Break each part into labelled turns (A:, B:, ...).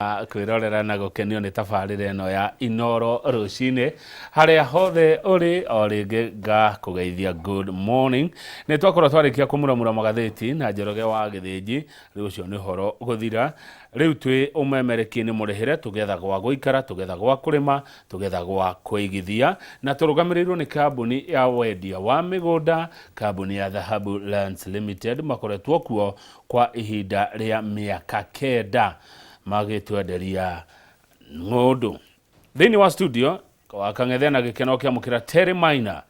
A: Kwĩrorera na gũkenio nĩ tabarĩra ĩno ya Inoro rũcinĩ harĩa hothe ũrĩ. O rĩngĩ ngakũgeithia good morning. Nĩ twakorwo twarĩkia kũmuramura magathĩti na Njoroge wa Gĩthĩnji. Rĩu ũcio nĩ ũhoro gũthira. Rĩu twĩ ũmemerekie-inĩ mũrĩhĩre, tũgetha gwa gũikara, tũgetha gwa kũrĩma, tũgetha gwa kũigithia, na tũrũgamĩrĩirwo nĩ kambuni ya wendia wa mĩgũnda, kambuni ya Dhahabu Lands Limited. Makoretwo kuo kwa ihinda rĩa mĩaka 9 magĩtwenderia ng'ũndũ. Thĩinĩ wa studio wa Kang'ethe na gĩkeno kĩamũkĩra Terry Maina,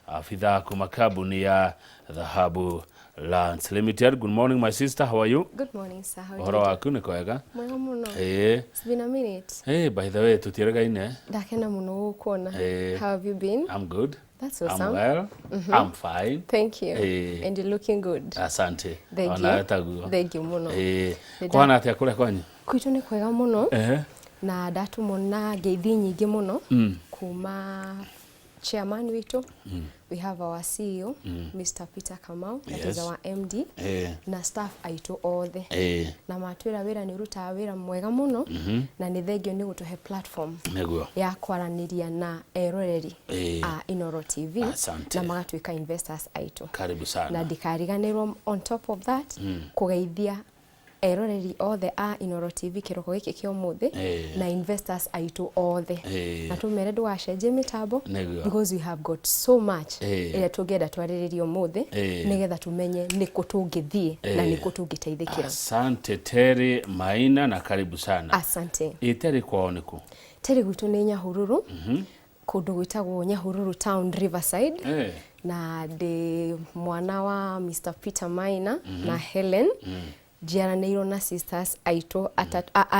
A: abithaa kuma kambuni ya Dhahabu Lands Limited. Good morning, my sister, how are you?
B: Good morning, sir. How
A: do Ũhoro
B: you do?
A: Waku nĩ kwega?
B: Mwega mũno.
A: Ĩĩ.
B: It's been a minute.
A: Hey, by the way, tũtiĩrĩgaine.
B: Ndakena mũno gũkuona.
A: Ĩĩ.
B: How have you been?
A: I'm good.
B: That's
A: I'm
B: awesome.
A: well. I'm fine.
B: Thank you.
A: Ĩĩ.
B: And you're looking good.
A: Asante.
B: Thank
A: Onawe
B: you.
A: taguo.
B: Thank you mũno.
A: Ĩĩ.
B: Nĩ
A: Kũhana atĩa kũrĩa kwanyu?
B: Gwitũ nĩ kwega mũno na ndatũmwo na ngeithi nyingĩ mũno kuma chairman witũ. We have our CEO, Mr. Peter Kamau, that is our MD, na staff aitũ othe. Na matwĩra wĩra nĩ ũrutaga wĩra mwega mũno na nĩ thengio nĩ gũtũhe platform ya kwaranĩria na eroreri a Inoro TV
A: Asante.
B: na magatuĩka investors aitũ.
A: Karibu sana.
B: Na ndikariganĩrwo, on top of that, kũgeithia eroreri othe a Inoro TV kĩroko gĩkĩ kĩa ũmũthĩ na investors aitũ othe na tũmere ndũgacenjie mĩtambo because we have got so much ĩrĩa tũngĩenda twarĩrĩrie ũmũthĩ nĩgetha tũmenye nĩkũ tũngĩthiĩ na nĩkũ tũngĩteithĩkĩra.
A: Asante, Terry Maina, na karibu sana.
B: Asante.
A: Ĩ Terry, kwao nĩkũ?
B: Terry gwitũ nĩ Nyahururu, kũndũ gwĩtagwo Nyahururu Town, Riverside, na ndĩ mwana wa Mr. Peter Maina na Helen. Njiaranĩirwo na sisters aitũ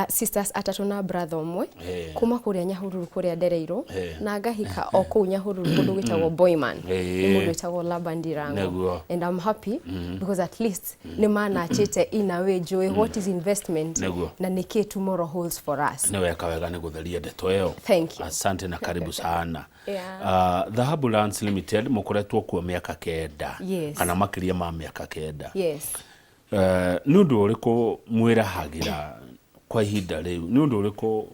B: sisters atatũ na brother ũmwe kuma kũrĩa Nyahururu kũrĩa ndereirwo na ngahika o kũu Nyahururu kũndũ gwĩtagwo Boyman nĩ mũndũ wĩtagwo Laban Ndirango. And I'm happy because at least nĩ manachĩte in a way njũĩ what is investment na nĩkĩ tomorrow holds for us.
A: Nĩ weka wega nĩ gũtheria ndeto ĩyo.
B: Thank you.
A: Asante na karibu sana.
B: Yeah.
A: Dhahabu Lands Limited mũkoretwo kuo mĩaka 9
B: Yes.
A: kana makĩria ma mĩaka 9.
B: Yes.
A: Nĩ ũndũ ũrĩkũ mwĩrahagĩra kwa ihinda rĩu? Nĩ ũndũ ũrĩkũ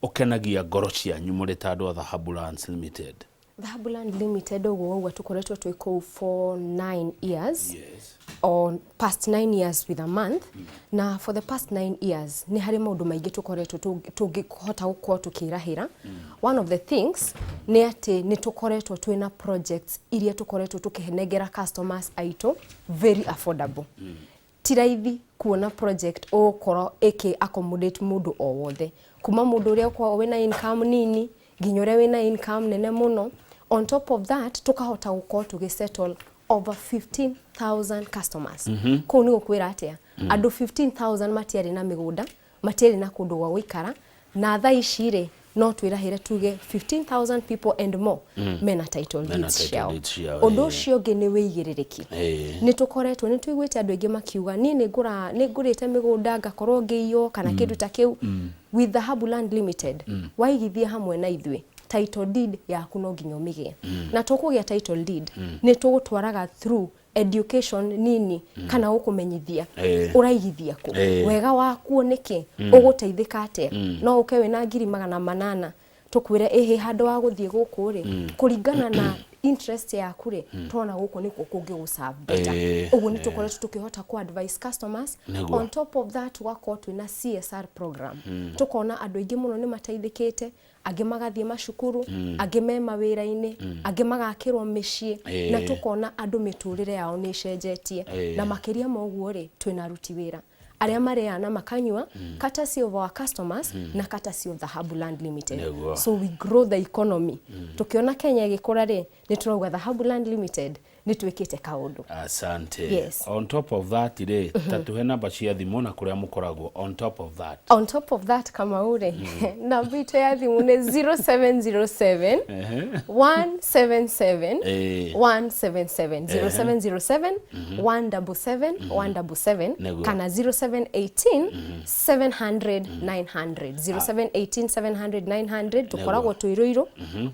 A: ũkenagia ngoro cianyu mũrĩ ta andũ a Dhahabu Lands Limited?
B: Dhahabu Land Limited, ũguo ũguo tũkoretwo twĩ kũu for 9 years or past 9 years with a month, na for the past 9 years nĩ harĩ maũndũ maingĩ tũkoretwo tũngĩhota gũkorwo tũkĩrahĩra. One of the things nĩ atĩ nĩ tũkoretwo twĩna projects iria tũkoretwo tũkĩnengera customers aitũ very affordable. Ti raithi kuona project ũgũkorwo ĩkĩ accommodate mũndũ o wothe, kuma mũndũ ũrĩa ũkoragwo wĩna income nini nginya ũrĩa wĩna income nene mũno. On top of that, tũkahota gũkorwo tũgĩ settle over 15,000 customers. Kũu nĩ gũkwĩra atĩa? Andũ 15,000 matiarĩ na mĩgũnda, matiarĩ na kũndũ gwa gũikara, na thaa ici rĩ, no twĩrahĩre tuge 15,000 people and more mena title
A: Mena
B: deeds
A: title
B: ciao.
A: deeds ciao,
B: Ũndũ
A: ũcio
B: ũcio ũngĩ nĩ wĩigĩrĩrĩki. Nĩ tũkoretwo nĩ tũiguĩte andũ aingĩ makiuga, niĩ nĩ ngũrĩte mĩgũnda ngakorwo ngĩiywo kana kĩndũ ta kĩu. With Dhahabu Land Limited, waigithia hamwe na ithuĩ, title deed yaku no nginya ũmĩgĩe. Na tũkũgĩa title deed nĩ tũgũtwaraga through education nini kana gũkũmenyithia ũraigithia kũ, wega wakuo nĩkĩ, ũgũteithĩka atĩa. No ũke wĩna 800,000, tũkwĩre ĩhĩ handũ wa gũthiĩ gũkũ rĩ, kũringana na interest yaku rĩ, tũrona gũkũ nĩkuo kũngĩgũ serve better. Ũguo nĩ tũkoretwo tũkĩhota ku advise customers. On top of that, tũgakorwo twĩna CSR program. Tũkona andũ aingĩ mũno nĩ mateithĩkĩte, angĩ magathiĩ macukuru, angĩ me mawĩra-inĩ, angĩ magakĩrwo mĩciĩ, na tũkona andũ mĩtũrĩre yao nĩ ĩcenjetie. Na makĩria ma ũguo rĩ, twĩna aruti wĩra arĩa marĩaga na makanyua courtesy of our customers na courtesy of Dhahabu Land Limited. So we grow the economy. Tukiona Kenya ĩgĩkũra rĩ, nĩ tũrauga Dhahabu Land Limited nĩ twĩkĩte kaũndũ.
A: Asante.
B: Yes.
A: On top of that rĩ, ta tuhe namba cia thimũ na kũrĩa mũkoragwo on top of that.
B: On top of that, Kamau rĩ, namba itũ ya thimũ nĩ 0707 177 177, 0707 177 177, kana 0718 700 900, 0718 700 900. Tũkoragwo twĩ Rũirũ.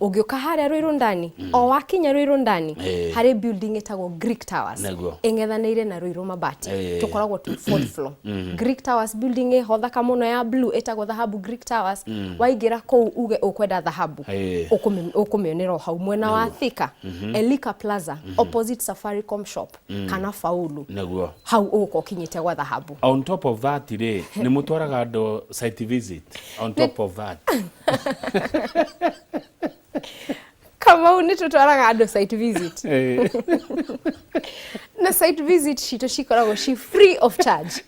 B: Ũngĩũka harĩa Rũirũ ndani, o wakinya Rũirũ ndani, harĩ building. Building ĩtagwo Greek Towers.
A: Nĩguo.
B: Ĩng'ethanĩire na Ruiru Mabati. Tũkoragwo twĩ fourth floor. Greek Towers building ĩho thaka mũno ya blue, ĩtagwo Dhahabu Greek Towers. Waingĩra kũu uge ũkwenda Dhahabu, ũkũmĩonera o hau mwena wa Thika, Elika Plaza, opposite Safaricom shop kana Faulu. Hau ũgũka ũkinyĩte gwa Dhahabu.
A: On top of that rĩ, nĩ mũtwaraga andũ site visit on top of that?
B: Kamau, nĩ tũtwaraga andũ site visit, na site visit citũ cikoragwo ci free of charge.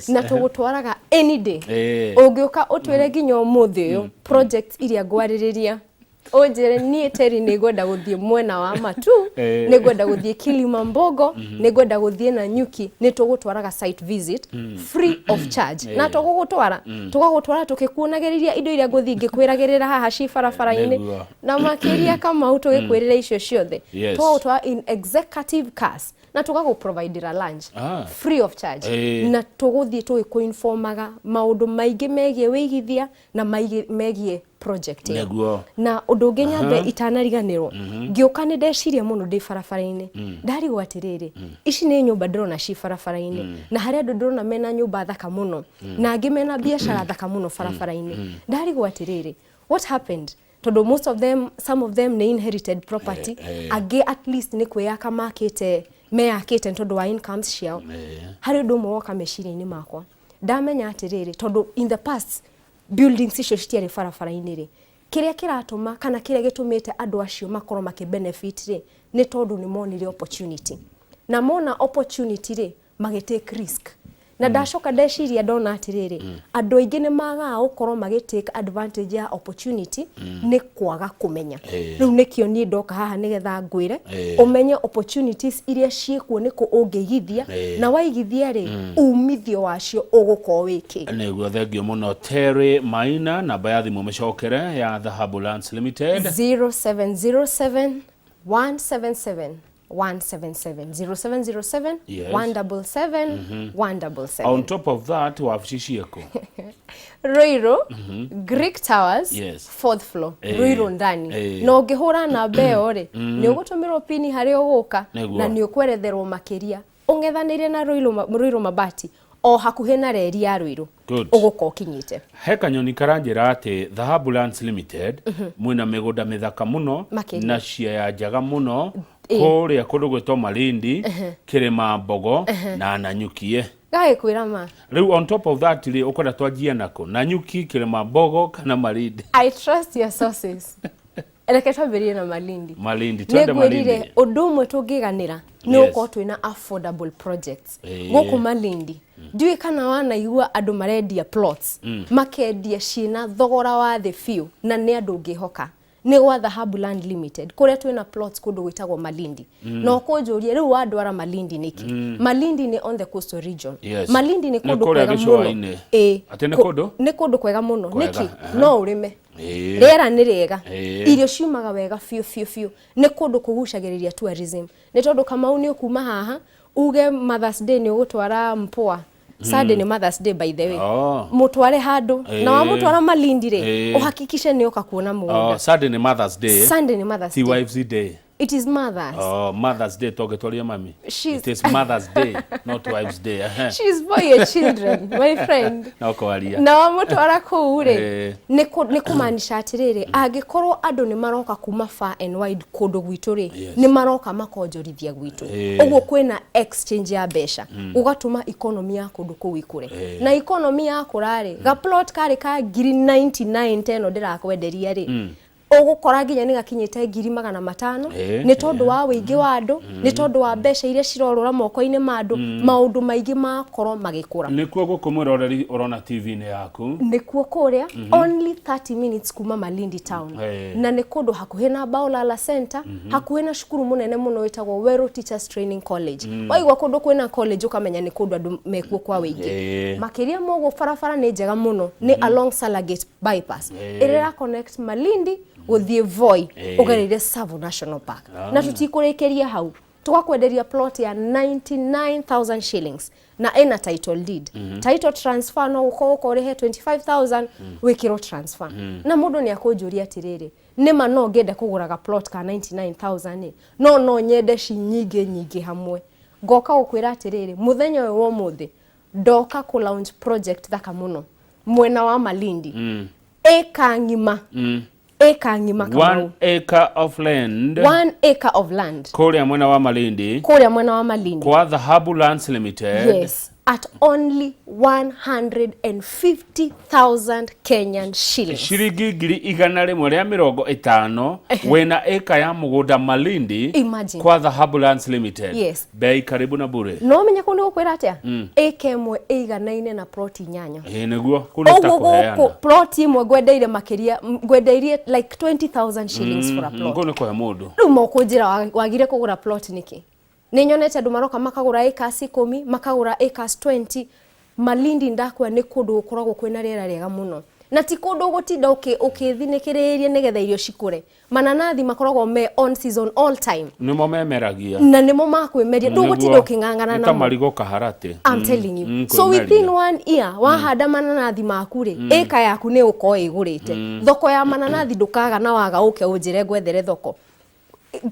B: Na tũgũtwaraga any day. Ũngĩũka ũtwĩre nginya ũmũthĩ ũyũ project iria ngwarĩrĩria, ũnjĩre niĩ Terry nĩ ngwenda gũthiĩ mwena wa Matu, nĩ ngwenda gũthiĩ Kilimambogo, nĩ ngwenda gũthiĩ Nanyuki, nĩ tũgũtwaraga site visit free of charge. Na tũgũgũtwara, tũgagũtwara tũkĩkuonagĩrĩria indo iria ngũthiĩ ngĩkwĩragĩrĩra haha ci barabara-inĩ. Na makĩria, Kamau, tũgĩkwĩrĩra icio ciothe, tũgagũtwara in executive cars na tũgagũprovidera lunch free of charge. Na tũgũthiĩ tũgĩkũinformaga maũndũ maingĩ megiĩ wĩigithia na megiĩ project ĩyo. Na ũndũ ũngĩ nyambe itanariganĩrwo, ngĩũka nĩ ndeciria mũno ndĩ barabara-inĩ, ndarigwo atĩrĩrĩ, ici nĩ nyũmba ndĩrona ci barabara-inĩ, na harĩ andũ ndĩrona mena nyũmba thaka mũno na angĩ mena biacara thaka mũno barabara-inĩ. Ndarigwo atĩrĩrĩ, what happened? Tondũ most of them, some of them nĩ inherited property, angĩ at least nĩ kwĩyaka makĩte, meyakĩte nĩ tondũ wa incomes ciao. Harĩ ũndũ ũmwe woka meciria-inĩ makwa, ndamenya atĩrĩrĩ, tondũ in the past buildings icio citiarĩ barabara-inĩ rĩ, kĩrĩa kĩratũma kana kĩrĩa gĩtũmĩte andũ acio makorwo makĩ benefit rĩ, nĩ tondũ nĩ monire opportunity, na mona opportunity rĩ, magĩ take risk. Na ndacoka ndeciria, ndona atĩrĩrĩ, andũ aingĩ nĩ magaga gũkorwo magĩ take advantage ya opportunity nĩ kwaga kũmenya. Rĩu nĩkĩo niĩ ndoka haha nĩgetha ngwĩre ũmenye opportunities iria ciĩkuo, nĩkũ ũngĩigithia, na waigithia rĩ, umithio wacio ũgũkorwo wĩ kĩ.
A: Nĩguo, thengio mũno Terry Maina. Namba ya thimũ mĩcokere ya Dhahabu Lands Limited?
B: 0707 177 177, 0707 177 177.
A: On top of that, wabici ciĩkũ?
B: Ruiru, Greek Towers, fourth floor, Ruiru ndani. Na ũngĩhũra namba ĩyo rĩ, nĩ ũgũtũmĩrwo pini harĩa ũgũka na nĩ ũkweretherwo makĩria. Ũng'ethanĩire na Ruiru, Ruiru Mabati, o hakuhĩ na reri ya Ruiru. Ũgũka ũkinyĩte.
A: He kanyoni karanjĩra atĩ Dhahabu Lands Limited mwĩna mĩgũnda mĩthaka mũno
B: Makĩria.
A: na ciaya njega mũno kũrĩa kũndũ gwĩtwo Malindi, Kĩrĩma Mbogo na Nanyukie.
B: Gagĩkwĩra ma.
A: Rĩu on top of that rĩ, ũkwenda twanjie nako, Nanyuki, Kĩrĩma Mbogo kana Malindi?
B: I trust your sources. Reke twambĩrĩrie na Malindi.
A: Malindi, twende.
B: Nĩ
A: Malindi.
B: ngwĩrire ũndũ ũmwe tũngĩganĩra nĩ gũkorwo twĩna affordable projects gũkũ Malindi. Ndiũĩ kana wanaigua andũ marendia plots, makendia ciĩna thogora wa thĩ biũ, na nĩ andũ ũngĩhoka, nĩ gwa Dhahabu Land Limited, kũrĩa twĩna plots kũndũ gwĩtagwo Malindi. Na ũkũnjũria rĩu wandwara Malindi nĩkĩ? Malindi nĩ on the coastal region. Malindi nĩ
A: Nĩ
B: kũndũ
A: kũrĩa
B: kwega mũno.
A: gĩcũa-inĩ. Atĩ nĩ kũndũ?
B: Nĩ kũndũ kwega mũno.
A: Kwega,
B: Nĩkĩ? No ũrĩme, rĩera nĩ rĩega, irio ciumaga wega biũ biũ biũ. Nĩ kũndũ kũgucagĩrĩria tourism, nĩ tondũ Kamau nĩ ũkuma haha uge Mothers Day nĩ ũgũtwara mpoa. Sunday nĩ Mothers Day, by the way. Mũtware handũ, na wamũtwara Malindi rĩ, ũhakikishe nĩ ũka kuona mũgũnda.
A: Oh, Sunday nĩ Mothers Day?
B: Sunday nĩ Mothers
A: Ti
B: Day.
A: Wives Day?
B: It is Mothers.
A: Oh, Mother's Day, tũngĩtwaria mami. It is Mother's Day, not Wives Day.
B: She's for your children, my friend.
A: No kwaria.
B: Na wamũtwara kũu rĩ, nĩ kũmaanisha atĩrĩrĩ, angĩkorwo andũ nĩ maroka kuma far and wide kũndũ gwitũ rĩ, nĩ maroka makonjorithia gwitũ. Ũguo kwĩna exchange ya mbeca, gũgatũma economy ya kũndũ kũu ikũre. Na economy yakũra rĩ, ga plot karĩ ka ngiri 99 ta ĩno ndĩrakwenderia rĩ, ũgũkora nginya nĩ gakinyĩte 500,000, nĩ tondũ wa wĩingĩ wa andũ, nĩ tondũ wa mbeca iria cirorũra moko-inĩ ma andũ, maũndũ maingĩ makorwo magĩkũra.
A: Nĩkuo gũkũ mwĩroreri ũrona TV-inĩ yaku.
B: Nĩkuo kũrĩa, only 30 minutes kuma Malindi town. Na nĩ kũndũ hakuhĩ na Baolala Center, hakuhĩ na cukuru mũnene mũno wĩtagwo Weru Teachers Training College. Waigua kũndũ kwĩna college, ũkamenya nĩ kũndũ andũ mekuo kwa wĩingĩ. Makĩria ma ũguo, barabara nĩ njega mũno, nĩ along Salagate bypass ĩrĩa ĩra connect Malindi gũthiĩ Voi, ũgereire Tsavo National Park. Na tũtikũrĩkĩria hau. Tũgakwenderia plot ya 99,000 shillings na ĩna title deed. Title transfer no ũkorwo ũka ũrĩhe 25,000 wĩkĩrwo transfer. Na mũndũ nĩ akũnjũria atĩrĩrĩ, nĩma no ngĩende kũgũraga plot ka 99,000 ĩ, no no nyende ci nyingĩ nyingĩ hamwe. Ngoka gũkwĩra atĩrĩrĩ, mũthenya ũyũ wa ũmũthĩ ndoka kũ launch project thaka mũno mwena wa Malindi, ĩka ng'ima, ĩka ng'ima, Kamau.
A: 1 acre of land.
B: 1 acre of land.
A: Kũrĩa mwena wa Malindi.
B: Kũrĩa mwena wa Malindi.
A: Kwa Dhahabu Lands Limited.
B: Yes, at only 150,000 Kenyan shillings.
A: Ciringi 150,000 wĩna ĩka ya mũgũnda Malindi.
B: Imagine.
A: Kwa Dhahabu Lands Limited.
B: Yes.
A: Bei karibu na bure.
B: No menye kũu nĩ gũkwĩra atĩa, ĩka ĩmwe ĩiganaine na plot inyanya.
A: Ĩ nĩguo, kũu nĩ ta
B: Ũguo
A: kũheana.
B: gũkũ plot ĩmwe ngwendeire makĩria, ngwendeirie like 20,000 shillings for a plot.
A: Kũu nĩ kũhe mũndũ.
B: Rĩu mokũnjĩra wagire kũgũra plot nĩkĩ? Nĩ nyonete andũ maroka makagũra acres 10, makagũra acres 20 Malindi. Ndakwa nĩ kũndũ gũkoragwo kwĩna rĩera rĩega mũno, na ti kũndũ ũgũtinda ũkĩthinĩkĩrĩria nĩgetha irio cikũre. Mananathi makoragwo me on season all time.
A: Nĩmo memeragia.
B: Na nĩmo makwĩmeria, ndũgũtinda ũkĩng'ang'ana
A: Nĩ ta
B: namo.
A: marigũ kaharatĩ.
B: I'm telling you. So within one year wahanda mananathi maku rĩ, ĩka yaku nĩ ũkorwo ĩgũrĩte. Thoko ya mananathi ndũkaga, na waga ũke ũnjĩre ngwethere thoko.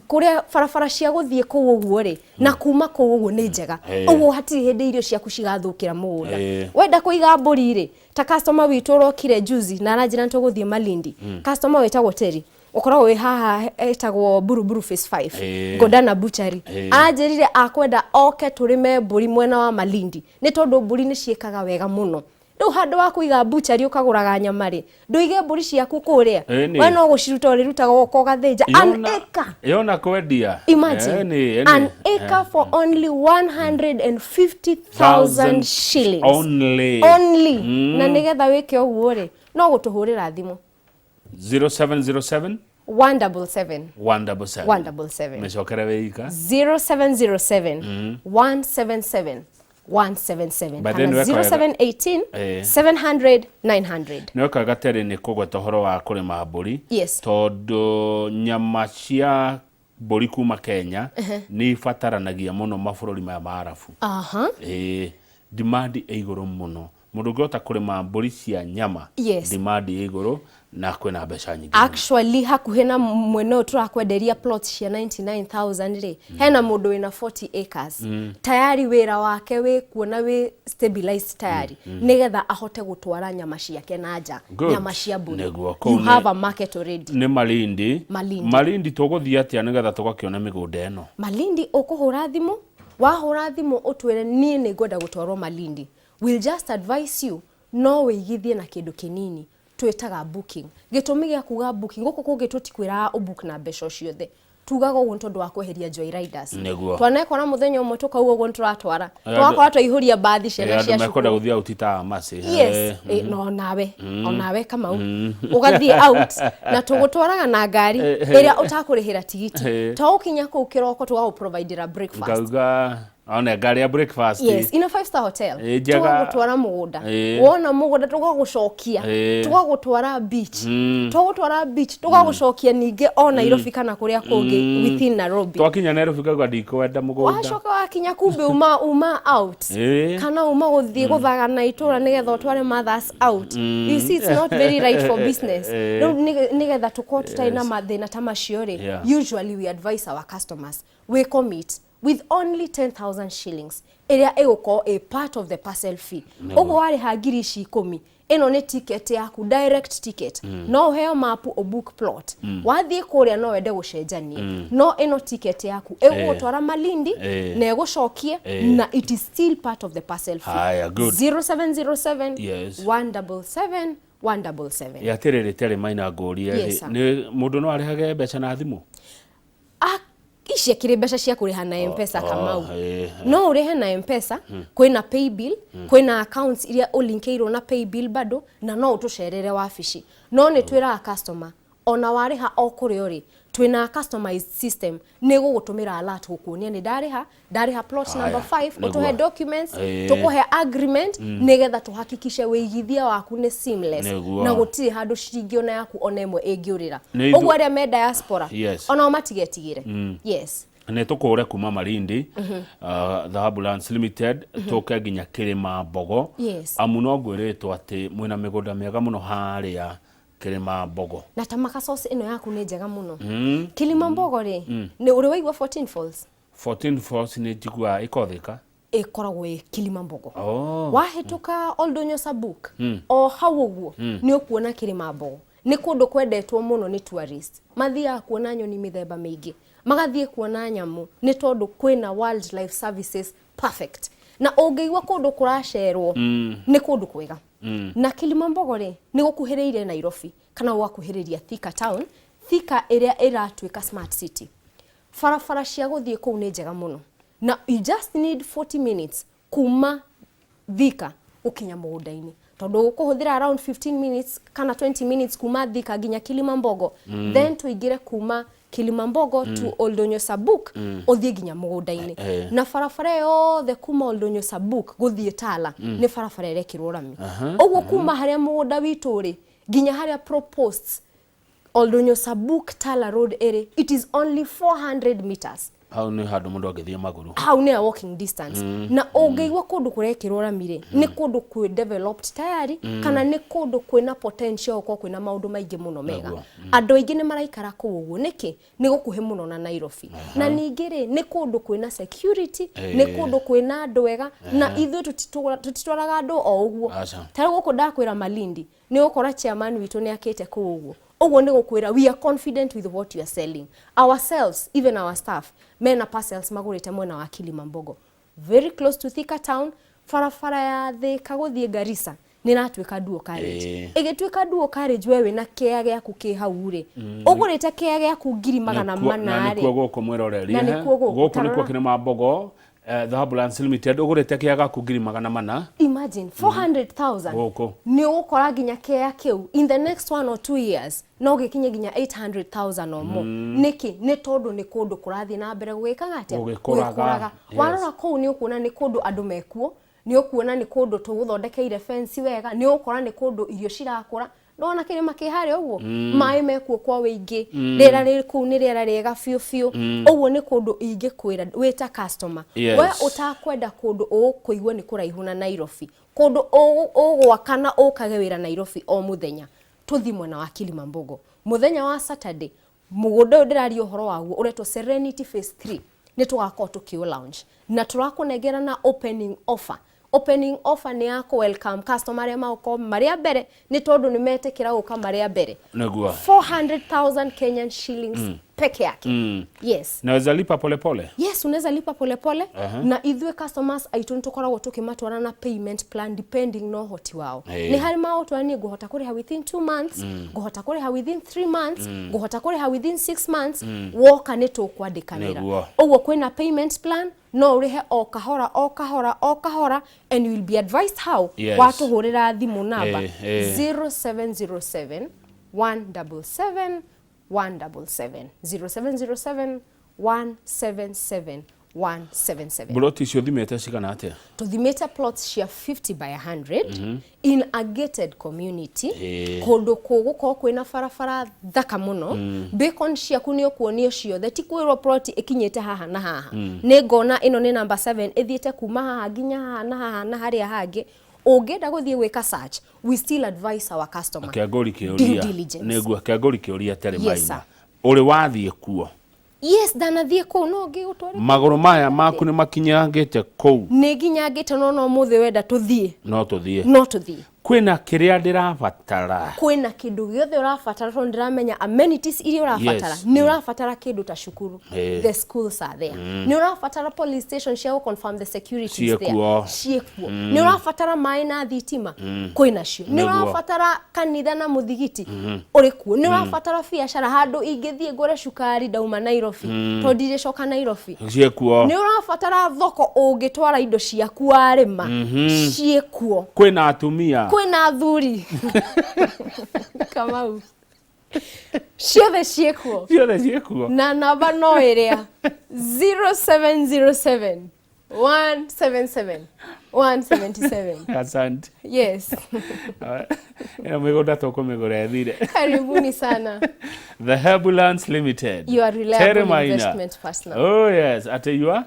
B: Kũrĩa barabara cia gũthiĩ kũu ũguo rĩ, na kuma kũu ũguo nĩ njega. Ũguo hatirĩ hĩndĩ irio ciaku cigathũkĩra mũgũnda. Wenda kũiga mbũri rĩ, ta customer witũ ũrokire juzi na aranjĩra nĩtũgũthiĩ Malindi. Customer wĩtagwo Terry, ũkoragwo wĩ haha etagwo Buruburu Phase 5, Godana Butchery. Anjĩrire akwenda oke tũrĩme mbũri mwena wa Malindi nĩ tondũ mbũri nĩ ciĩkaga wega mũno. Rĩu handũ wa kũiga butchery ũkagũraga nyama rĩ, ndũige mbũri ciaku kũrĩa.
A: Ĩni.
B: We no gũciruta ũrĩrutaga ũgoka ũgathĩnja an acre.
A: Yona kwendia.
B: Imagine
A: Ĩni, ĩni.
B: an acre for only 150,000 shillings.
A: Only.
B: Only. Na nĩgetha wĩke ũguo rĩ, no gũtũhũrĩra thimũ.
A: 0707
B: 177
A: 177.
B: 177.
A: Mĩcokere wĩika.
B: 0707 177 177
A: By then
B: kana
A: weka wega.
B: 0718 700 900.
A: Nĩ weka gaterĩ nĩ kũgweta ũhoro wa kũrĩma mbũri. Tondũ nyama cia mbũri kuma Kenya nĩ ibataranagia mũno mabũrũri maya ma Arabu. Ĩĩ, demand ĩ igũrũ mũno. Mũndũ ũngĩhota kũrĩma mbũri cia nyama, demand ĩ igũrũ na kwĩna mbeca nyingĩ mũno.
B: Actually, hakuhĩ na mwena ũyũ tũrakwenderia plot cia 99,000 rĩ, hena mũndũ wĩna 40 acres tayari, wĩra wake wĩ kuona wĩ stabilized tayari nĩgetha ahote gũtwara nyama ciake na nja.
A: Good.
B: Nyama cia mbũri.
A: Nĩguo, kũu
B: You have a market already.
A: Nĩ Malindi.
B: Malindi.
A: Malindi tũgũthiĩ atĩa nĩgetha tũgakĩona mĩgũnda ĩno?
B: Malindi ũkũhũra thimũ, wahũra thimũ ũtwĩre niĩ nĩ ngwenda gũtwarwo Malindi. We'll just advise you no wĩigithie na kĩndũ kĩnini twĩtaga booking. Gĩtũmi gĩa kuga booking, gũkũ kũngĩ tũtikwĩraga ũbook na mbeca o ciothe, tugaga ũguo nĩ tondũ wa kweheria joy riders. Twanekora mũthenya ũmwe tũkauga ũguo nĩ tũratwara, tũgakora twaihũria mbathi ciana
A: Andũ
B: cia
A: mekwenda
B: cukuru.
A: gũthiĩ out ta Amasi.
B: Yes, no nawe onawe Kamau ũgathiĩ out na tũgũtwaraga na ngari ĩrĩa ũtakũrĩhĩra tigiti. To ũkinya kũu kĩroko tũgagũprovidera breakfast.
A: Ngauga one ngari ya breakfast.
B: Yes, in a five star hotel.
A: Njega.
B: Tũgagũtwara mũgũnda, wona mũgũnda tũgagũcokia, tũgagũtwara beach, tũgagũtwara beach, tũgagũcokia ningĩ o Nairobi kana kũrĩa kũngĩ within Nairobi.
A: Twakinya Nairobi ngauga ndikwenda mũgũnda.
B: Wacoka wakinya kumbe uma out kana uma gũthiĩ gũthagana itũra nĩgetha ũtware mothers out. You see, it's not very right for business. Rĩu nĩgetha tũkorwo tũtarĩ na mathĩna ta macio rĩ, usually we advise our customers we commit with only 10,000 shillings ĩrĩa ĩgũkorwo a part of the parcel fee. Ũguo warĩha ngiri ici 10, ĩno nĩ ticket yaku, direct ticket. No ũheo mapu, ũbook plot, wathiĩ kũrĩa no wende gũcenjania, no ĩno ticket yaku ĩgũgũtwara Malindi na ĩgũcokie, na it is still part of the parcel fee.
A: Haya, good.
B: 0707 177 177.
A: Atĩrĩrĩ, terĩ maina ngũrie
B: Yes, sir.
A: nĩ mũndũ no arĩhage mbeca na thimũ?
B: Ah, ici akĩrĩ mbeca cia kũrĩha na M-Pesa, Kamau. No ũrĩhe na M-Pesa, kwĩna paybill, kwĩna accounts iria ũlinkĩirwo na paybill bado, na no ũtũcerere wabici. No nĩ twĩraga customer ona warĩha o kũrĩa ũrĩ, twĩna customized system nĩ gũgũtũmĩra alert gũkuonia nĩ ndarĩha, ndarĩha plot number 5. Ũtũhe documents, tũkũhe agreement nĩgetha tũhakikishe wĩigithia waku nĩ seamless na gũtirĩ handũ ciringi ona yaku ona ĩmwe ĩngĩũrĩra. Ũguo arĩa me diaspora onao matigetigĩre. Yes.
A: Nĩ tũkũre kuma Malindi, Dhahabu Lands Limited, tũke nginya Kĩrĩma Mbogo. Amu no ngwĩrĩtwo atĩ mwĩna mĩgũnda mĩega mũno harĩa Kĩrĩma Mbogo.
B: Na tamaka sauce ĩno yaku nĩ njega mũno. Kilima Mbogo rĩ, nĩ ũrĩ waigua 14 Falls?
A: 14 Falls nĩ njiguaga ĩkothĩka.
B: Ĩkoragwo ĩ Kilima Mbogo. Wahĩtũka Oldonyo Sabuk, o hau ũguo nĩ ũkuona Kĩrĩma Mbogo. Nĩ kũndũ kwendetwo mũno nĩ tourist. Mathiaga kuona nyoni mĩthemba mĩingĩ, magathiĩ kuona nyamũ, nĩ tondũ kwĩna wildlife services perfect. Na ũngĩigua kũndũ kũracerwo, nĩ kũndũ kwega. Na Kilima Mbogo rĩ, nĩ gũkuhĩrĩirie Nairobi kana gũgakuhĩrĩria Thika town, Thika ĩrĩa ĩratuĩka smart city. Barabara cia gũthiĩ kũu nĩ njega mũno, na you just need 40 minutes kuma Thika gũkinya mũgũnda-inĩ, tondũ ũkũhũthĩra around 15 minutes kana 20 minutes kuma Thika nginya Kilima Mbogo, then tũingĩre kuma Kilima Mbogo to Oldonyo Sabuk, ũthiĩ nginya mũgũnda-inĩ. Na barabara yothe kuma Oldonyo Sabuk gũthiĩ Tala nĩ barabara ĩrekĩrwo rami. Ũguo kuma harĩa mũgũnda witũ ũrĩ nginya harĩa proposed Oldonyo Sabuk Tala Road ĩrĩ, it is only 400 meters.
A: Hau nĩ handũ mũndũ angĩthiĩ magũrũ.
B: Hau nĩ a walking distance. Na ũngĩigua kũndũ kũrekĩrwo rami rĩ, nĩ kũndũ kwĩ developed tayari, kana nĩ kũndũ kwĩna potential gũkorwo kwĩna maũndũ maingĩ mũno mega. Andũ aingĩ nĩ maraikara kũu ũguo. Nĩkĩ? Nĩ gũkuhĩ mũno na Nairobi, na ningĩ rĩ, nĩ kũndũ kwĩna security, nĩ kũndũ kwĩna andũ ega, na ithuĩ tũtitwaraga andũ o ũguo. Ta rĩu gũkũ ndakwĩra Malindi, nĩ ũgũkora chairman witũ nĩ akĩte kũu ũguo. Ũguo nĩ gũkwĩra we are confident with what you are selling ourselves. Even our staff mena parcels magũrĩte mwena wa Kilima Mbogo, very close to Thika town. Barabara ya Thika gũthiĩ Garissa nĩ ĩratuĩka dual carriage. Ĩgĩtuĩka dual carriage, we wĩna kĩea gĩaku kĩ hau rĩ, ũgũrĩte kĩea gĩaku ngiri magana
A: na
B: mana
A: nĩkuo
B: rĩ.
A: Gũkũ mwĩroreri.
B: Na nĩkuo gũkũ.
A: Gũkũ
B: Ta
A: nĩkuo
B: rora.
A: Kĩrĩma Mbogo, Dhahabu Lands Limited, ũgũrĩte kĩea gaku ngiri 400.
B: Imagine 400,000.
A: Gũkũ.
B: Nĩ ũgũkora nginya kĩea kĩu in the next 1 or 2 years no gĩkinye nginya 800,000 or more. Nĩkĩ? Nĩ tondũ nĩ kũndũ kũrathiĩ na mbere gũgĩkaga atĩa?
A: Gũgĩkũraga.
B: Warora kũu nĩ ũkuona nĩ kũndũ andũ mekuo, nĩ ũkuona nĩ kũndũ tũgũthondekeire fence wega, nĩ ũgũkora nĩ kũndũ irio cirakũra. Ndona kĩrĩma kĩ harĩa ũguo, maĩ mekuo kwa wĩingĩ, rĩera rĩ kũu nĩ rĩera rĩega biũ biũ. Ũguo nĩ kũndũ ingĩkwĩra wĩ ta customer, we ũtakwenda kũndũ ũkũigua nĩ kũraihu na Nairobi, kũndũ ũgwaka na ũkage wĩra Nairobi o mũthenya, tũthiĩ mwena wa Kilima Mbogo. Mũthenya wa Saturday, mũgũnda ũyũ ndĩraria ũhoro waguo ũretwo Serenity Phase 3, nĩ tũgakorwo tũkĩũ launch na tũrakũnengera na opening offer. Opening offer nĩ ya kũ welcome customer arĩa magũkorwo marĩ a mbere, nĩ tondũ nĩ metĩkĩra gũka marĩ a mbere. 400,000 Kenyan shillings peke yake. Yes.
A: Naweza lipa polepole?
B: Yes, unaweza lipa polepole. Na ithuĩ customers aitũ nĩ tũkoragwo tũkĩmatwara na payment plan depending na ũhoti wao. Nĩ harĩ maũtwara, niĩ ngũhota kũrĩha within 2 months, ngũhota kũrĩha within 3 months, ngũhota kũrĩha within 6 months. Woka nĩ tũkwandĩkanĩra. Ũguo kwĩna payment plan, no ũrĩhe o kahora o kahora o kahora, and you will be advised how. Watũhũrĩra thimũ namba 0707 177 177, 0707 177 177.
A: Mburoti icio thimĩte cigana atĩa?
B: Tũthimĩte plots cia 50 by 100 in a gated community, kũndũ kũgũkorwo kwĩna barabara thaka mũno. Beacon ciaku nĩ ũkuonio ciothe, ti kwĩrwo plot ĩkinyĩte haha na haha. Nĩ ngona ĩno nĩ number 7, ĩthiĩte kuma haha nginya haha na haha na harĩa hangĩ. Ũngĩenda gũthiĩ gwĩka search, we still advise our customer
A: Kĩangũri
B: due
A: kĩũria.
B: diligence.
A: Nĩguo kĩangũri kĩũria terĩ.
B: Yes,
A: Maina
B: sir.
A: ũrĩ wathiĩ kuo?
B: Yes, ndanathiĩ kũu, no ngĩgũtware.
A: Magũrũ maya maku nĩ makinyangĩte kũu?
B: Nĩ nginyangĩte, no ũmũthĩ wenda tũthiĩ,
A: No tũthiĩ.
B: No tũthiĩ.
A: Kwĩna kĩrĩa ndĩrabatara?
B: Kwĩna kĩndũ gĩothe ũrabatara, tondũ ndĩramenya amenities iria ũrabatara. Nĩ ũrabatara kĩndũ ta cukuru, the schools are there. Nĩ ũrabatara police station cia gũ confirm the security is there.
A: Ciĩkuo.
B: Ciĩkuo. Nĩ ũrabatara maĩ na thitima, kwĩnacio. Nĩ ũrabatara kanitha na mũthigiti, ũrĩ kuo. Nĩ ũrabatara biacara, handũ ingĩthiĩ ngũre cukari ndauma Nairobi, tondũ ndirĩcoka Nairobi,
A: Ciĩkuo.
B: Nĩ ũrabatara thoko ũngĩtwara indo ciaku warĩma, ciĩkuo.
A: Kwĩna atumia?
B: Kwĩna athuri, Kamau, ciothe ciĩkuo.
A: Ciothe ciĩkuo.
B: Na namba no ĩrĩa 0707 177 177.
A: Asante.
B: Yes.
A: Ĩno mĩgũnda tũkũmĩgũra ĩthire.
B: Karibuni sana.
A: The Herbulance Limited.
B: You are reliable
A: Terry Maina.
B: investment partner.
A: Oh yes, ate you are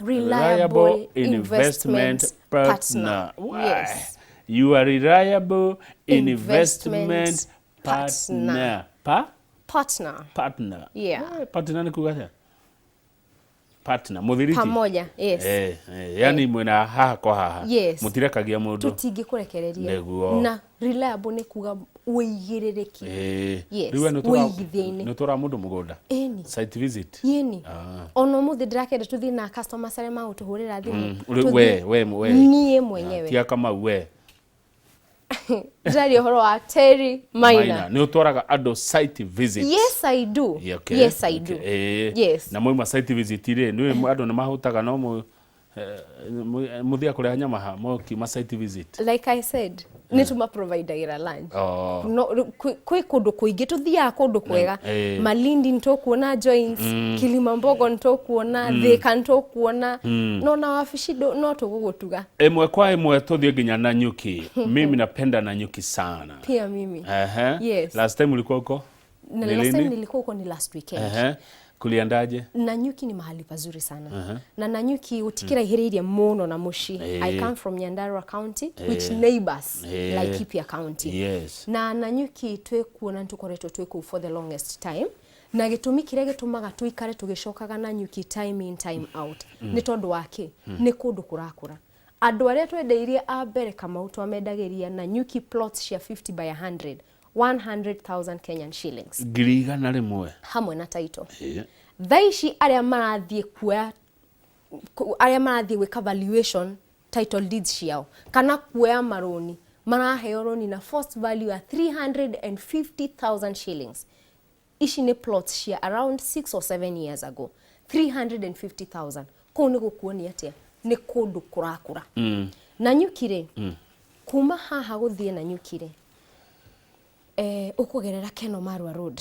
B: Reliable investment partner.
A: Why?
B: Yes.
A: You are reliable investment
B: Investment
A: partner.
B: partner.
A: Pa
B: Partner.
A: partner.
B: Yeah.
A: Partner nĩ kuga atĩa? Partner mũthiriti.
B: Pamoja. Yes.
A: Yani mwĩna haha kwa haha.
B: Yes.
A: Mũtirekagia mũndũ.
B: Tũtingĩkũrekereria.
A: Nĩguo.
B: Na reliable nĩ kuga ũigĩrĩrĩki. Yes,
A: Rĩu we
B: ũigithia-inĩ.
A: nĩ ũtwaraga mũndũ mũgũnda.
B: Ĩni.
A: Site visit.
B: Yeni.
A: Ah.
B: Ona ũmũthĩ ndĩrakenda tũthiĩ na customers arĩa magũtũhũrĩra thimũ.
A: Ũrĩ-
B: Tũthiĩ-
A: we.
B: Niĩ mwenyewe.
A: Tia Kamau we.
B: Ndĩraria ũhoro wa Terry Maina.
A: Nĩ ũtwaraga andũ site visit.
B: Yes, I do.
A: Yeah, okay.
B: Yes, I do.
A: Okay.
B: Yes.
A: Na mwauma site visit rĩ, nĩ andũ nĩ mahũtaga no mũthiaga kũrĩa nyama ha mũkiuma site visit.
B: Like I said, nĩ tũmaprovidagĩra lunch.
A: Oh.
B: No, kwĩ kũndũ kũingĩ tũthiaga kũndũ kwega. Malindi nĩtũkuona joints, Kilimambogo nĩtũkuona, Thika nĩtũkuona, no na wabici no tũgũgũtuga.
A: Ĩmwe kwa ĩmwe tũthiĩ nginya Nanyuki. Mimi napenda Nanyuki sana.
B: Pia mimi.
A: Ehe.
B: Yes.
A: Last time ulikuwa huko?
B: Na
A: Ni
B: last time
A: lini?
B: nilikuwa huko ni last weekend.
A: Ehe. Kuliendaje?
B: Nanyuki ni mahali pazuri sana. Na Nanyuki utikiraihĩrĩirie mũno na mũciĩ. I come from Nyandarua County, which neighbors Laikipia County.
A: Yes.
B: Na Nanyuki twĩkuona nĩtũkoretwo twĩ kũu for the longest time, na gĩtũmi kĩrĩa gĩtũmaga tũikare tũgĩcokaga Nanyuki time in time out nĩ tondũ wa kĩ? Nĩ kũndũ kũrakũra. Andũ arĩa twendeirie a mbere Kamau twamendagĩria Nanyuki plots cia 50 by 100, 100,000 Kenyan shillings
A: 100,000.
B: Hamwe na title. Thaa ici arĩa marathiĩ kuoya arĩa marathiĩ gwĩka valuation title deeds ciao kana kuoya marũni, maraheo rũni na first value ya 350,000 shillings. Ici nĩ plots cia around 6 or 7 years ago, 350,000. Kũu nĩ gũkuonia atĩa? Nĩ kũndũ kũrakũra. Nanyuki rĩ, kuma haha gũthiĩ Nanyuki rĩ, ũkũgerera Keno Marua Road.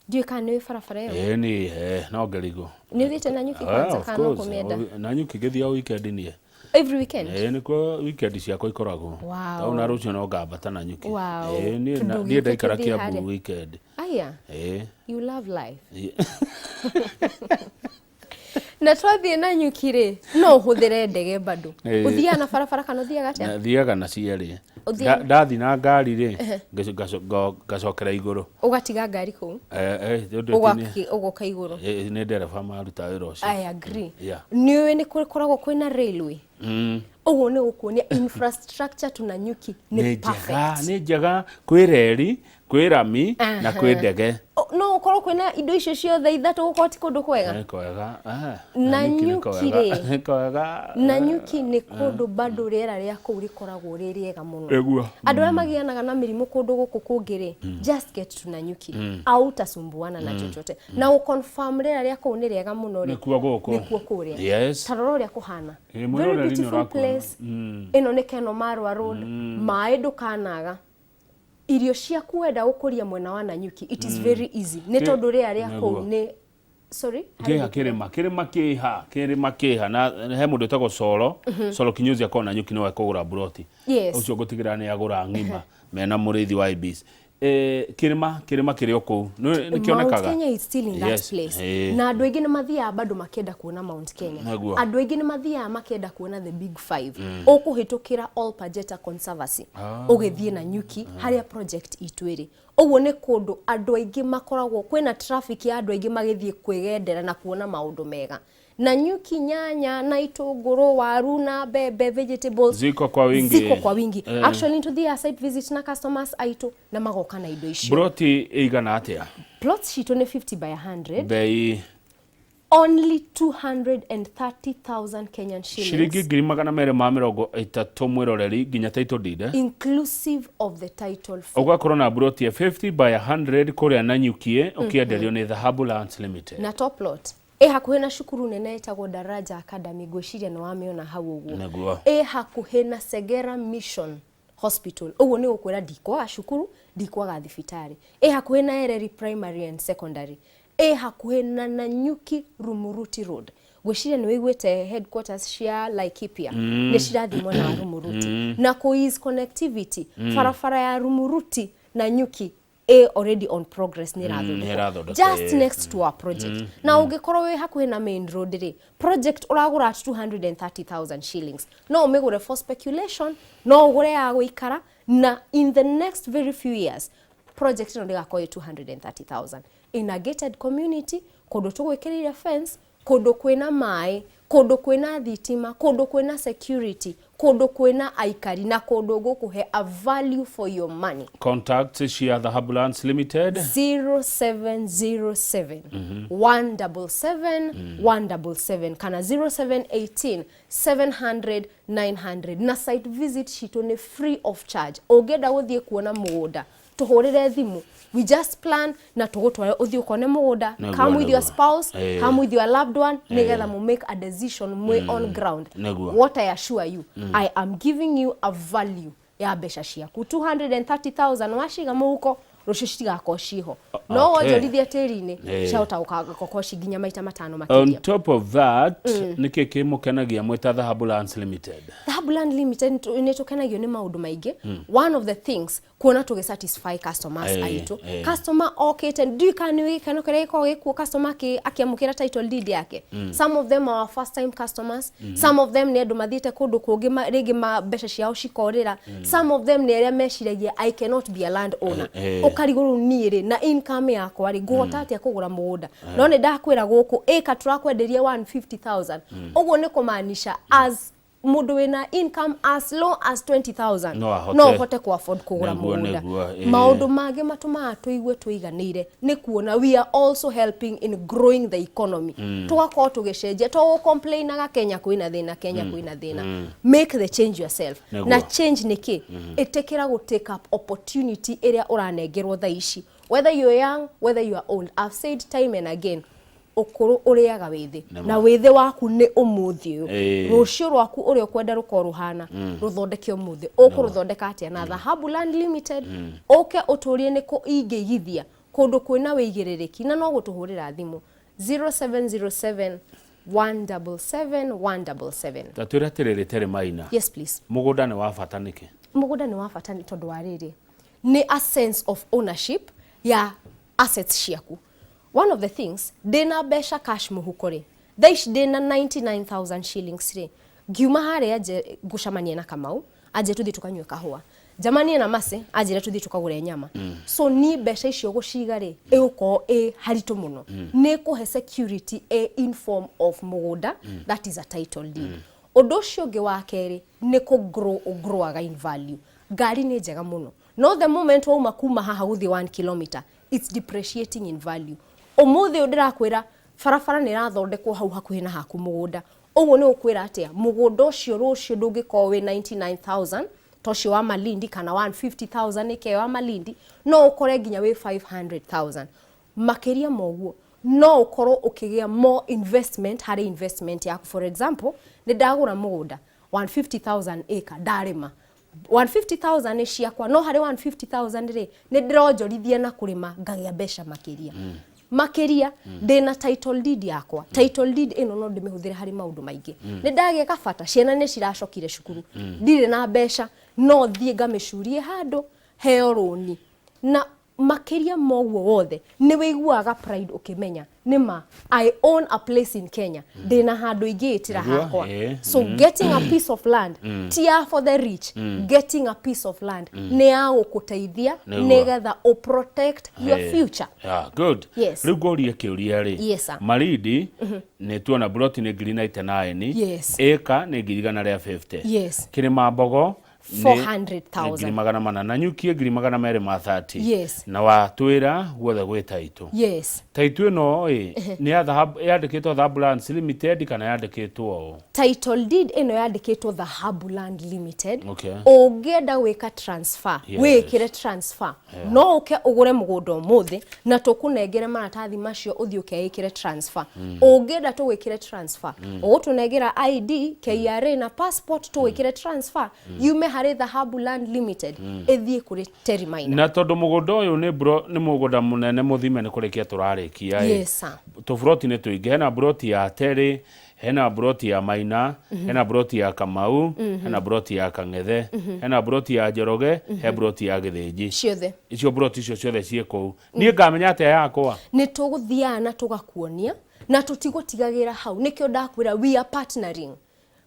B: Ndiũĩ kana nĩ wĩ barabara ĩyo.
A: Ĩĩ ni no ngerigo.
B: Nĩ ũthiĩte Nanyuki kwanza
A: Of
B: kana no
A: course.
B: kũmĩenda?
A: Nanyuki ngĩthiaga weekend niĩ.
B: Every weekend?
A: Ĩĩ, nĩkuo weekend ciakwa ikoragwo.
B: Wow.
A: Tau na rũciũ no ngambata Nanyuki.
B: Wow.
A: Ĩĩ niĩ
B: Tondũ
A: niĩ ndaikara
B: ũgĩũke tũthiĩ
A: Kiambu
B: harĩa.
A: weekend.
B: Aya.
A: Ĩĩ.
B: You love life. Na twathiĩ Nanyuki rĩ, no ũhũthĩre ndege bado. Ũthiaga na barabara kana ũthiaga atĩa?
A: Thiaga na cierĩ.
B: Ũthiaga-
A: Ndathiĩ na ngari rĩ, ngacokera igũrũ.
B: Ũgatiga ngari kũu?
A: Nĩ ũndũ ti
B: Ũgoka igũrũ.
A: Nĩ ndereba maruta wĩra ũcio.
B: I agree.
A: Yeah.
B: Nĩ ũĩ nĩ kũkoragwo kwĩna railway? Ũguo nĩ gũkuonia infrastructure to Nanyuki nĩ
A: Nĩ njega,
B: perfect.
A: nĩ njega, kwĩ reri, kwĩ rami na kwĩ ndege.
B: No ũkorwo kwĩna indo icio ciothe ithatũ gũkorwo ti kũndũ kwega.
A: Nĩ kwega.
B: Nanyuki
A: Nanyuki nĩ
B: rĩ.
A: kwega. Nĩ kwega.
B: Nanyuki nĩ kũndũ bado rĩera rĩa kũu rĩkoragwo rĩ rĩega mũno.
A: Ĩguo.
B: Andũ arĩa magianaga na mĩrimũ kũndũ gũkũ kũngĩ rĩ, just get to Nanyuki. Hautasumbuana na chochote. Na gũ-confirm rĩera rĩa kũu nĩ rĩega mũno rĩ.
A: Nĩkuo gũkũ.
B: Nĩkuo kũrĩa.
A: Yes.
B: Ta rora ũrĩa kũhana.
A: Ĩ,
B: Very
A: mwĩroreri nĩ
B: beautiful
A: ũrakuona.
B: place. Ĩno nĩ Keno Marua Road. Maĩ ndũkanaga. Irio ciaku wenda gũkũria mwena wa Nanyuki, it is very easy. Nĩ tondũ rĩera rĩa kũu
A: Nĩguo.
B: nĩ sorry,
A: Kĩha kĩrĩma kĩrĩma kĩha kĩrĩma kĩha na he mũndũ wĩtagwo Solo Solo Kinyozi akorwo Nanyuki nĩwe kũgũra mburoti.
B: Yes.
A: Ũcio ngũtigĩrĩra nĩ agũra ng'ima mena mũrĩithi wa ibis. Kĩrĩma kĩrĩma kĩrĩ o kũu nĩ
B: Mount
A: kĩonekaga.
B: Kenya is still in that
A: Yes.
B: place. Na andũ aingĩ nĩ mathiaga bado makĩenda kuona Mount Kenya.
A: Nĩguo.
B: Andũ aingĩ nĩ mathiaga makĩenda kuona the big five. Ũkũhĩtũkĩra Ol Pajeta Conservancy ũgĩthiĩ Nanyuki harĩa project itũ ĩrĩ. Ũguo nĩ kũndũ andũ aingĩ makoragwo, kwĩna traffic ya andũ aingĩ magĩthiĩ kwĩgendera na kuona maũndũ mega. Nanyuki nyanya na itũngũrũ, waru na mbembe, vegetables
A: Ziko kwa wingi.
B: Ziko kwa wingi. Actually nĩtũthiaga site visit na customers aitũ na magoka na indo icio.
A: Mburoti ĩigana atĩa?
B: Plots citũ nĩ 50 by 100.
A: Bei?
B: Only 230,000 Kenyan shillings.
A: Ciringi 230,000 mwĩroreri, nginya title deed, eh?
B: Inclusive of the title fee.
A: Ũgakorwo na mburoti ya 50 by 100 kũrĩa Nanyuki ũkĩenderio nĩ Dhahabu Lands Limited.
B: Na top lot ĩ hakuhĩ na cukuru nene ĩtagwo Daraja Academy, ngwĩciria nĩ wamĩona hau ũguo.
A: Nĩguo.
B: Ĩ hakuhĩ na Segera Mission Hospital, ũguo nĩ gũkwĩra ndikwaga cukuru, ndikwaga thibitarĩ. Ĩ hakuhĩ na Ereri Primary and Secondary. Ĩ hakuhĩ na Nanyuki Rumuruti Road. Ngwĩciria nĩ wĩiguĩte headquarters cia Laikipia nĩ cirathiĩ mwena wa Rumuruti, na kũ ease connectivity, barabara ya Rumuruti na Nyuki ĩ already on progress, nĩ
A: nĩ
B: ĩrathondekwo
A: ĩrathondekwo,
B: just next to our project. Na ũngĩkorwo wĩ hakuhĩ na main road rĩ, project ũragũra at 230,000 shillings, no ũmĩgũre for speculation, no ũgũre ya gũikara, na in the next very few years project ĩno ndĩgakorwo ĩ 230,000 in a gated community, kũndũ tũgwĩkĩrĩire fence, kũndũ kwĩna maĩ, kũndũ kwĩna thitima, kũndũ kwĩna security, kũndũ kwĩna aikari, na kũndũ gũkũhe a value for your money.
A: Contact cia Dhahabu Lands Limited?
B: 0707 177 177 kana 0718 700 900. Na site visit citũ nĩ free of charge. Ũngĩenda gũthiĩ kuona mũgũnda, tũhũrĩre thimũ, we just plan na tũgũtware ũthiĩ ũkone mũgũnda. Come with your
A: Nĩguo.
B: spouse, come with your loved one, nĩgetha mu make a decision mwĩ on ground. What I assure you, I am giving you a value ya mbeca ciaku. 230,000 waciga mũhuko, rũciũ citigakorwo ciho, no wonjorithia tĩri-inĩ, ciahota gũkorwo ci nginya maita matano
A: On
B: makĩria.
A: top of that, nĩkĩ kĩmũkenagia mwĩ Dhahabu Lands Limited?
B: Dhahabu Land Limited nĩ tũkenagio nĩ maũndũ maingĩ. One of the things, kuona tũgĩ satisfy customers aitũ. Customer okĩte, ndiũĩ kana nĩ gĩkeno kĩrĩa gĩkoragwo gĩkuo customer akĩamũkĩra title deed yake. Some of them are our first time customers, some of them nĩ andũ mathiĩte kũndũ kũngĩ, rĩngĩ mbeca ciao cikorĩra, some of them nĩ arĩa meciragia, "I cannot be a land owner." Ũkarigwo, rĩu niĩ rĩ, na income yakwa rĩ, ngũhota atĩa kũgũra mũgũnda? No nĩ ndakwĩra gũkũ ĩka tũrakwenderia 150,000, ũguo nĩ kũmaanisha as mũndũ wĩna income as low as 20,000
A: No ahote.
B: No ũhote ku afford kũgũra mũgũnda. Maũndũ mangĩ matũmaga tũigue tũiganĩire nĩ kuona we are also helping in growing the economy, tũgakorwo tũgĩcenjia to gũcomplainaga Kenya kwĩna thĩna, Kenya kwĩna thĩna. Make the change yourself. Na change nĩ kĩ? Ĩtĩkĩra gũ take up opportunity ĩrĩa ũranengerwo thaa ici, whether you're young, whether you are old. I've said time and again, ũkũrũ ũrĩaga wĩthĩ, na wĩthĩ waku nĩ ũmũthĩ ũyũ. Rũciũ rwaku ũrĩa ũkwenda rũkorwo rũhana, rũthondeke ũmũthĩ. Ũkũrũthondeka atĩa? Na Dhahabu Land Limited. Ũke ũtũrie nĩ kũ ingĩigithia kũndũ kwĩna wĩigĩrĩrĩki, na no gũtũhũrĩra thimũ 0707 177 177.
A: Ta twĩre atĩrĩrĩ, Terĩ Maina.
B: Yes, please.
A: Mũgũnda nĩ wa bata nĩkĩ?
B: Mũgũnda nĩ wa bata nĩ tondũ wa rĩrĩ, nĩ a sense of ownership ya assets ciaku. One of the things, ndĩna mbeca cash mũhuko rĩ, thaa ici ndĩna 99,000 shillings rĩ, ngiuma harĩa nje ngũcemania na Kamau anjĩre tũthiĩ tũkanyue kahũa, njamanie na Mace anjĩre tũthiĩ tũkagũre nyama, so ni mbeca icio gũciga rĩ, ĩgũkorwo ĩ haritũ mũno. Nĩ kũhe security ĩ in form of mũgũnda, that is a title deed. Ũndũ ũcio ũngĩ wa kerĩ nĩ kũ grow, ũgrowaga in value. Ngari nĩ njega mũno, no the moment wauma kuma haha gũthiĩ 1 kilometer, it's depreciating in value. Ũmũthĩ ũyũ ndĩrakwĩra barabara nĩ ĩrathondekwo hau hakuhĩ na haku mũgũnda. Ũguo nĩ ũkwĩra atĩa? Mũgũnda ũcio rũciũ ndũngĩkorwo wĩ 99,000 ta ũcio wa Malindi kana 150,000 ĩkĩo wa Malindi, no ũkore nginya wĩ 500,000. Makĩria ma ũguo, no ũkorwo ũkĩgĩa more investment harĩ investment yaku. For example, nĩ ndagũra mũgũnda 150,000 acre, ndarĩma 150,000 nĩ ciakwa, no harĩ 150,000 rĩ, nĩ ndĩronjorithia na kũrĩma ngagĩa mbeca makĩria. Makĩria ndĩna title deed yakwa. Title deed ĩno no ndĩmĩhũthĩre harĩ maũndũ maingĩ. Nĩ ndagĩa kabata, ciana nĩ ciracokire cukuru, ndirĩ na mbeca, no thiĩ ngamĩcurie handũ heo rũni. Na makĩria ma ũguo wothe, nĩ wĩiguaga pride ũkĩmenya nĩma I own a place in Kenya, ndĩna handũ ingĩĩtĩra hakwa. So getting a piece of land ti ya for the rich. Getting a piece of land nĩ ya gũkũteithia nĩgetha ũ protect your future.
A: Yeah, good.
B: Yes.
A: Rĩu ngũrie kĩũria rĩ.
B: Yes, sir.
A: Malindi nĩ tuona broti nĩ ngiri 99. Ĩka nĩ ngiri 150. Kĩrĩma Mbogo nĩ
B: 400,000.
A: ngiri 400, na Nyukie ngiri 230. Na watwĩra guothe gwĩ taitũ.
B: Yes.
A: Taitũ ĩno ĩ nĩ ya Dhahabu, yandĩkĩtwo Dhahabu Lands Limited kana yandĩkĩtwo ũũ?
B: Title deed ĩno yandĩkĩtwo Dhahabu Land Limited. Ũngĩenda gwĩka transfer, wĩkĩre transfer, no ũke ũgũre mũgũnda ũmũthĩ na tũkũnengere maratathi macio ũthiĩ ũkeĩkĩre transfer. Ũngĩenda tũgwĩkĩre transfer, ũgũtũnengera ID, KRA na passport, tũgwĩkĩre transfer yume harĩ Dhahabu Land Limited ĩthiĩ kũrĩ Terry Maina.
A: Na tondũ mũgũnda ũyũ nĩ bro, nĩ mũgũnda mũnene mũthime, nĩ kũrĩkia tũrarĩkia ĩ.
B: Yes, sir.
A: Tũburoti nĩ tũingĩ. Hena buroti ya Terĩ, Hena mburoti ya Maina, hena mburoti ya Kamau, hena mburoti ya Kang'ethe, hena mburoti ya Njoroge, he mburoti ya Gĩthĩnji.
B: Ciothe.
A: Icio mburoti icio ciothe ciĩ kũu. Niĩ ngamenya atĩa yakwa?
B: Nĩ tũgũthiaga na tũgakuonia na tũtigũtigagĩra hau. Nĩkĩo ndakwĩra we are partnering.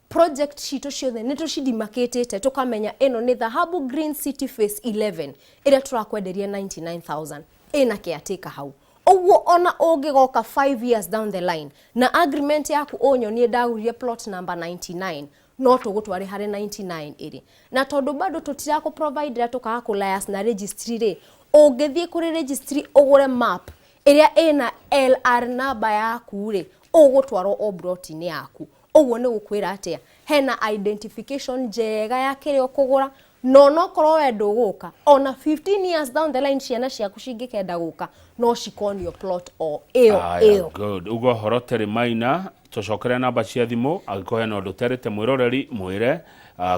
B: Project citũ ciothe nĩ tũcidimakĩtĩte, tũkamenya ĩno nĩ Dhahabu Green City Phase 11 ĩrĩa tũrakwenderia 99,000, ĩna caretaker hau. Ũguo ona ũngĩgoka 5 years down the line na agreement yaku ũnyonie ndagũrire plot number 99, no tũgũtware harĩ 99 ĩrĩ. Na tondũ bado tũtirakũ providera, tũkaga kũ liaise na registry rĩ, ũngĩthiĩ kũrĩ registry ũgũre map ĩrĩa ĩna LR number yaku rĩ, ũgũtwarwo o plot-inĩ yaku. Ũguo nĩ gũkwĩra atĩa? Hena identification njega ya kĩrĩa ũkũgũra. No nokorwo we ndũgũka, ona 15 years down the line ciana ciaku cingĩkenda gũka, no cikonio plot o ĩyo.
A: Aya,
B: ĩyo.
A: Good. Ugo horo Terry Maina, tũcokere namba cia thimũ angĩkorwo hena ũndũ ũterĩte mwĩroreri mwĩre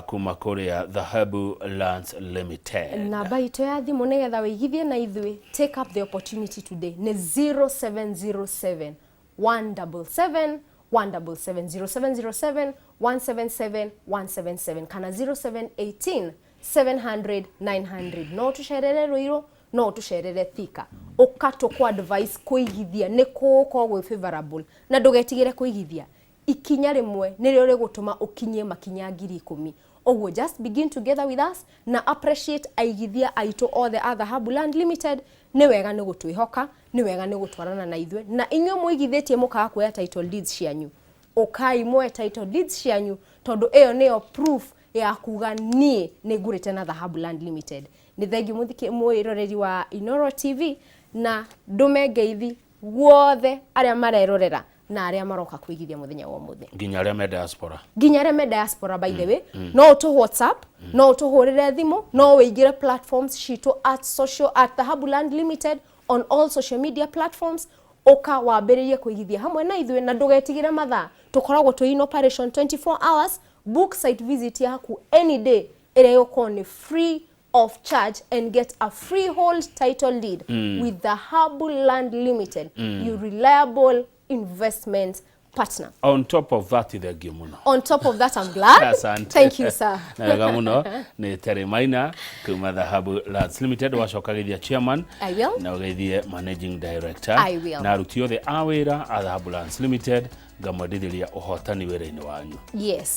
A: kuma kũrĩa Dhahabu Lands Limited.
B: Namba itũ ya thimũ nĩgetha wĩigithie na ithuĩ, take up the opportunity today, nĩ 0707 177 177, 0707 177 177 kana 0718 700 900. No tũcerere Ruiru, no tũcerere Thika, ũka tũkũ advice kũigithia nĩ kũũkorwo gwĩ favorable, na ndũgetigĩre kũigithia. Ikinya rĩmwe nĩrĩo rĩgũtũma ũkinyie makinya 10,000. Ũguo just begin together with us na appreciate aigithia aitũ othe a Dhahabu Land Limited. Nĩ wega nĩ gũtwĩhoka, nĩ wega nĩ gũtwarana na ithuĩ. Na inyuĩ mũigithĩtie mũkaga kuoya title deeds cianyu, ũkai muoe title deeds cianyu, tondũ ĩyo nĩyo proof ya kuga niĩ nĩ ngũrĩte na Dhahabu Land Limited. Nĩ thengiũ mũthikĩ mwĩroreri wa Inoro TV, na ndũme ngeithi guothe arĩa marerorera na arĩa maroka kũigithia mũthenya wa ũmũthĩ.
A: Nginya arĩa me diaspora.
B: Nginya arĩa me diaspora. By the way, no ũtũ WhatsApp, no ũtũhũrĩre thimũ, no ũingĩre platforms citũ at social at Dhahabu Land Limited on all social media platforms. Ũka wambĩrĩrie kũigithia hamwe na ithuĩ na ndũgetigĩre mathaa. Tũkoragwo twĩ in operation 24 hours. Book site visit yaku any day ĩrĩa ĩgũkorwo nĩ free of charge and get a freehold title deed with Dhahabu Land Limited, your reliable investment partner.
A: On top of that, thengiũ mũno.
B: On top of that, I'm glad.
A: Asante.
B: Thank you, sir.
A: Na wega mũno. Nĩ Terry Maina kuma Dhahabu Lands Limited. Wacokagithia chairman
B: I will.
A: na ũgeithie managing director
B: I will.
A: na aruti othe a wĩra a Dhahabu Lands Limited. Ngamwendithĩria ũhotani wĩra-inĩ wanyu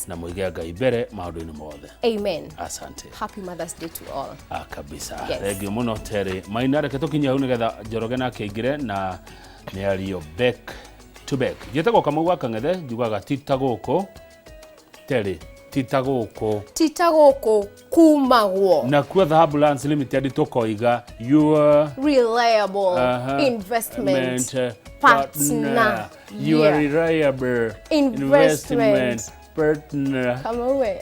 A: na mũige Ngai mbere maũndũ-inĩ mothe.
B: Amen.
A: Asante.
B: Happy Mother's Day to all.
A: Ah, kabisa.
B: Yes.
A: Thengiũ mũno, Terry Maina. Reke tũkinye hau nĩgetha Njoroge nake aingĩre na mĩario back to back. Njĩtagwo Kamau wa Kang'ethe, njugaga ti ta gũkũ, Terry, ti ta gũkũ.
B: Tita gũkũ kumagwo.
A: Na kuo Dhahabu Lands Limited tũkoiga your
B: reliable investment partner.
A: You are reliable
B: Investment
A: partner.
B: Kama we.